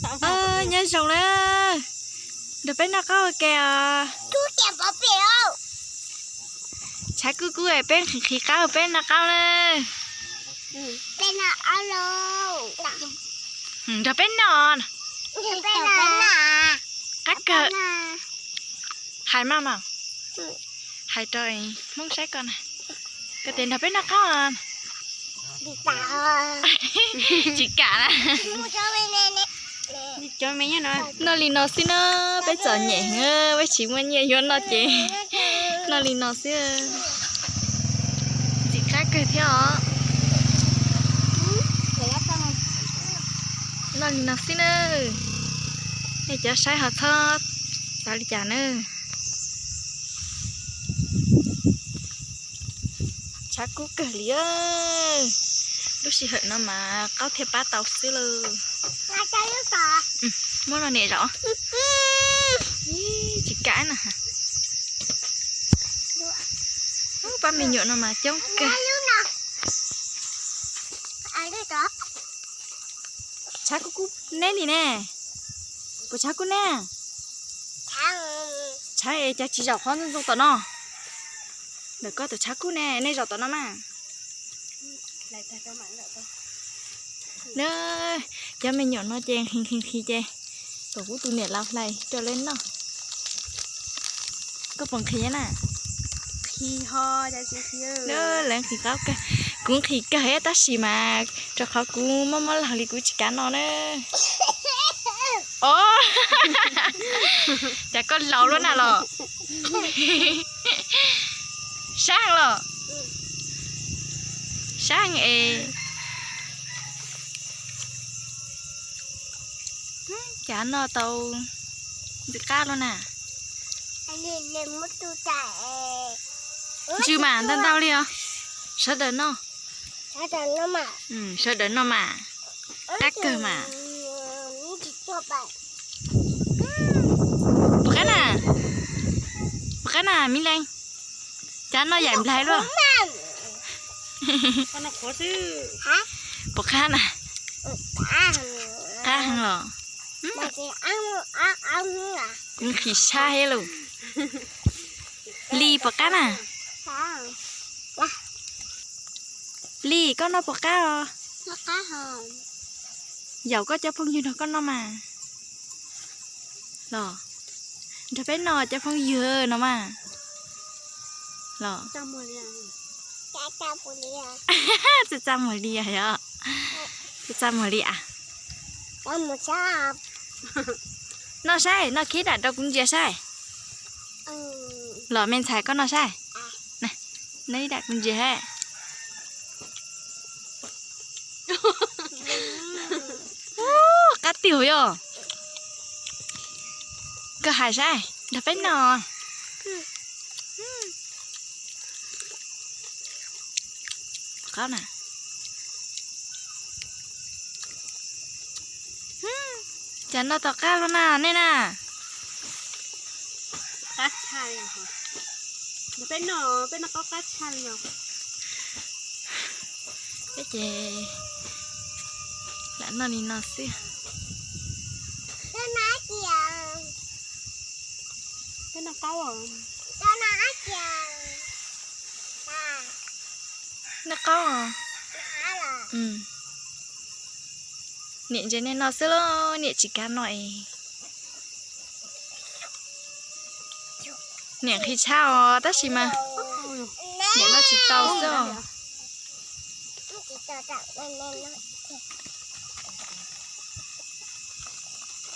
Nyob zoo na, nrog peb noj qaub ua ke os. Tshav kub kub peb nqhis qaub peb noj qaub na. Nrog peb noj. Qab kawg. Hais mas mas, hais rau Hmoob saib koj na, koj tias nrog peb noj qaub. Tsis kam na. Noj li no xwb na, peb txom nyem heev, peb tsis muaj nyiaj yuav noj ces noj li no xwb. Ntxim qab kawg thiab os. Noj li no xwb na. Nej cov saib ho txhob xav li cas na. Tshav kub kawg li. Lub sij hawm no mas qaub thiaj pab tau xwb lauj. Muab rau niam zaum. Tsis kam na. Pab me nyuam no mas coob kawg. Tshav kub kub neb li ne. Puas tshav kub neb? Tshav es cas tsis zaum qhov ntxoov ntxoo tom no? Ntawm koj tus tshav kub ne, nej zaum tom no mas. Cov me nyuam no ces nqhis nqhis nqhis ces kom kuv tus niam laus hlais rau lawv noj. Koj puas nqhis na? Lawv nqhis qaub kawg, kuv nqhis kawg tab sis mas rau qhov kuv mob mob laug li kuv tsis kav no na. Os, cas koj laus luaj na los? Sab heev los? Sab heev es. Cas noj tau ntxim qab luaj na. Ntsws mas ntau ntau li os. Sawv daws noj. Sawv daws noj mas. Qab kawg mas. Puas qab na? Puas qab na Mib Leej? Cas noj yaim nplais luaj? Puas qab na? Qab heev los? Kuv nqhis sab thiab lauj. Li puas qab na? Li koj noj puas qab os? Yaum koj cov phooj ywg nrog koj noj mas. Los, nrog peb noj cov phooj ywg no mas. Los, txaj txaj muag li yog. Txaj txaj muag li as. Noj saib, noj khib dam rau kuv ntsia saib. Los me ntxhais koj noj saib. Noj ib dam kuv ntsia saib. Qab tiag yog. Koj hais saib, nrog peb noj. Qab na. Cas noj tau qab luaj na nej na. Qab tshaj li os. Peb noj, peb noj qaub qab tshaj li os. Peb ces lam noj li no xwb. Peb noj qaub os. Noj qaub os. Niam ntsia nej no xwb lauj, niam tsis kam no es. Niam nqhis tshaj os tab sis mas niam noj tsis tau xwb os.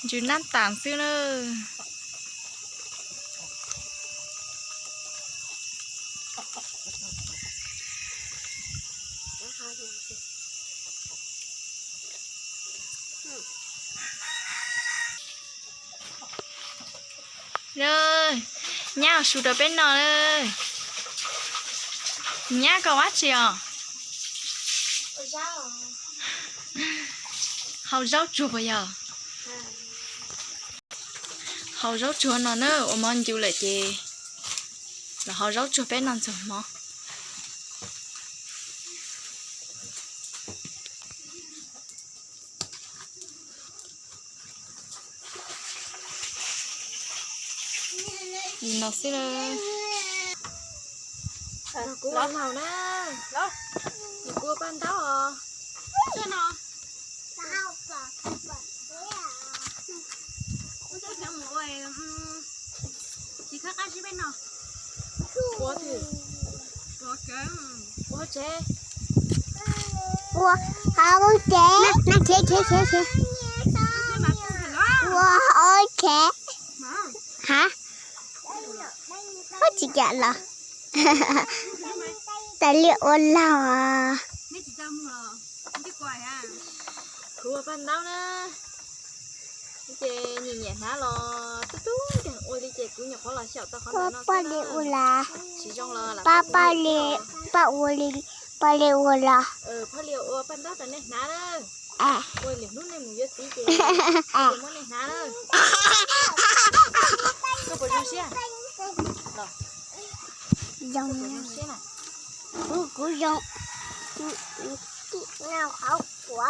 Ntsws nab tas xwb na. Nyab ua su rau peb noj. Nyab koj ua dab tsi os? Hau zaub tsuag puas yog? Hau zaub tsuag no na, ua mov ncu lawm ces los hau zaub tsuag peb noj ntxuag hmo. Nim no xwb na. Kuv ua laug na. Kuv ua paj ntaub os. Ua twg? Ua tsev. Ua hauv tsev. Ua hauv tsev. Hab, ua tsis kam los. Tas li ua laug. Kuv ua paj ntaub na. Ces nyiam nyiam hnav los tub tub nkeeg ua li ces kuv nyuam qhuav los xyaum tau qhov ntawm no xwb na. Paj li ua las. Tsis zoo los paj, paj li, paj ua li, paj li ua las. Paj li ua paj ntaub rau nej hnav na. Ua lwm hnub nej mus yuav txiv ces muab nej hnav na. Koj puas zoo siab? Zoo siab na. Kuv, kuv zoo. Qhov kuv